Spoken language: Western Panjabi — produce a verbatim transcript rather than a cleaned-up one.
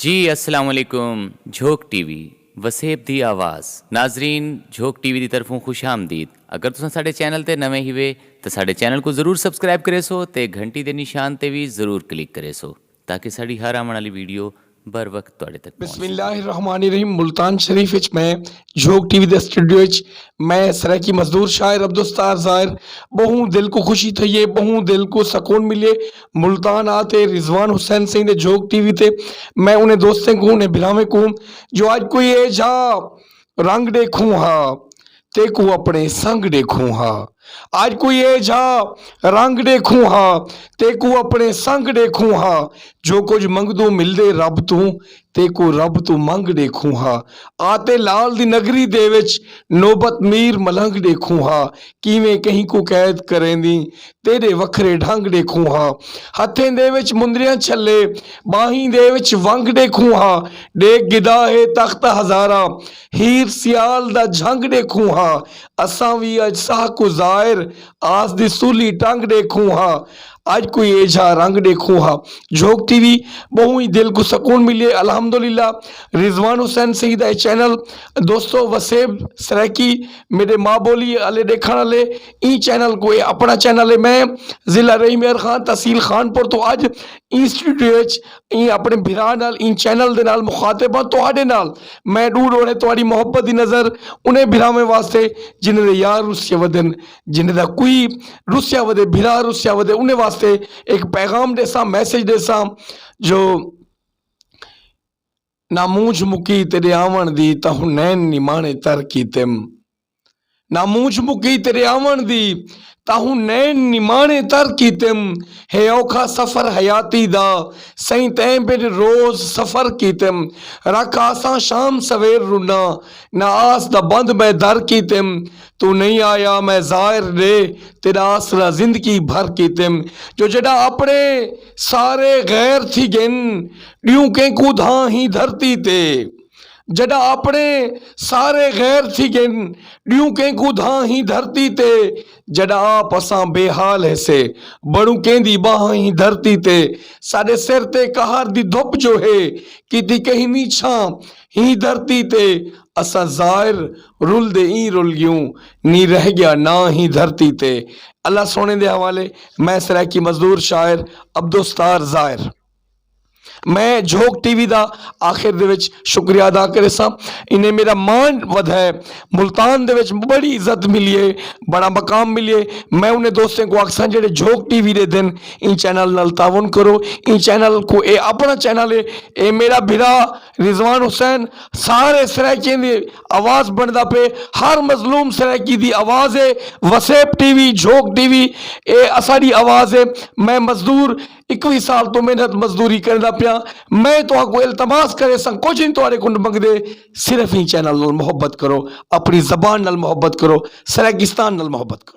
جی السلام علیکم۔ جھوک ٹی وی، وسیب دی آواز۔ ناظرین، جھوک ٹی وی دی طرفوں خوش آمدید۔ اگر تساں ساڈے چینل تے نویں ہیوے تے ساڈے چینل کو ضرور سبسکرائب کرے سو تے گھنٹی دے نشان تے وی ضرور کلک کرے سو، تاکہ ساڈی ہر آون والی ویڈیو بر وقت تہاڈے تک پہنچ بسم سکے۔ اللہ الرحمن الرحیم۔ ملتان شریف وچ میں جھوک ٹی وی دے سٹوڈیو وچ میں سرائیکی مزدور شاعر عبدالستار ظاہر، بہوں دل کو خوشی تھئی ہے، بہوں دل کو سکون ملے۔ ملتان آ تے رضوان حسین سائیں دے جھوک ٹی وی تے میں انہیں دوستیں کو، انہیں بھراویں کو، جو اج کوئی اے جا رنگ ڈیکھوں ہا، تے کو اپنے سنگ ڈیکھوں ہا۔ اج کوئی اے جا رنگ ڈیکھوں ہا، تے کو اپنے سنگ ڈیکھوں ہا۔ جو کچھ منگدوں ملدے رب توں، تے کو رب توں منگ ڈیکھوں ہا۔ آتے لال دی نگری دے وچ نوبت میر ملنگ ڈیکھوں ہا۔ کیویں کہیں کو قید کریں دی تیرے وکھرے ڈھنگ ڈیکھوں ہا۔ ہتھیں دے وچ مندریاں چھلے، باہیں دے وچ ونگ ڈیکھوں ہا۔ ڈیکھ گدا ہے تخت ہزارہ، ہیر سیال دا جھنگ ڈیکھوں ہا۔ اساں وی اج ساہ کو ظاہر، آس دی سولی ٹنگ ڈیکھوں ہا۔ اج کوئی ایجھا رنگ ڈیکھوں ہا۔ جھوک ٹی وی، بہوں ہی دل کو سکون ملیے۔ الحمدللہ، رضوان حسین سعید اے چینل۔ دوستو، وسیب سرائیکی، میرے ماں بولی والے دیکھن والے، این چینل کو، اے اپنا چینل ہے۔ میں ضلع رحیم یار خان، تحصیل خان پور تو اج این سٹوڈیو وچ این اپنے بھرا نال، این چینل دے نال مخاطب ہاں، تہاڈے نال۔ میں ڈور اوڑے تہاڈی محبت دی نظر انہیں بھراویں واسطے، جنہیں دے یار روسیا ودن، جنہیں دا کوئی روسیا ودے، بھرا روسیا ودے، انہیں واسطے ایک پیغام دے ساں، میسج دے ساں، جو نہ مونجھ مکی تیرے آون دی، تہوں نین نمانے تر کیتم۔ نہ مونجھ مکی تیرے آون دی، تہوں نین نمانے تر کیتم۔ ہے اوکھا سفر حیاتی دا، سائیں تیں بن روز سفر کیتم۔ رکھ آساں شام سویر رنا، نہ آس دا بند میں در کیتم۔ تو نہیں آیا میں ظاہر دے، تیرا آسرا زندگی بھر کیتم۔ جو جڑا اپنے سارے غیر تھی گن، ڈیوں کینکو دھاں ہی دھرتی تے۔ جڈا اپنے سارے غیر تھی گن، ڈیوں کینکو دھاں ہی دھرتی تے۔ جڈا آپ اساں بے حال ہے سے، بڑوں کیندی باہاں ہی دھرتی تے۔ ساڈے سر تے قہر دی دھپ جو ہے، کیتی کہیں نی چھاں ہی دھرتی تے۔ اساں ظاہر رل دے ایں رل گیوں، نی رہ گیا ناں ہی دھرتی تے۔ اللہ سونے دے حوالے، میں سرائیکی مزدور شاعر عبدالستار ظاہر۔ میں جھوک ٹی وی دا آخر دے وچ شکریہ ادا کرے ساں۔ انہیں میرا مان ودھا ہے، ملتان دے وچ بڑی عزت ملی ہے، بڑا مقام ملی ہے۔ میں انہیں دوستیں کو آکھساں جڑے جھوک ٹی وی دے دن ان چینل نال تعاون کرو، ان چینل کو، اے اپنا چینل ہے، اے میرا بھرا رضوان حسین سارے سرائیکیاں دی آواز بندا پے، ہر مظلوم سرائیکی دی آواز ہے۔ وسیب ٹی وی، جھوک ٹی وی، اے اساڈی آواز ہے۔ میں مزدور اکوی سال تو محنت مزدوری کردا پیا۔ میں تہاکوں التماس کرے ساں، کچھ نہیں تہاڈے کول منگدے، صرف ہی چینل نال محبت کرو، اپنی زبان نال محبت کرو، سرائیکستان نال محبت کرو۔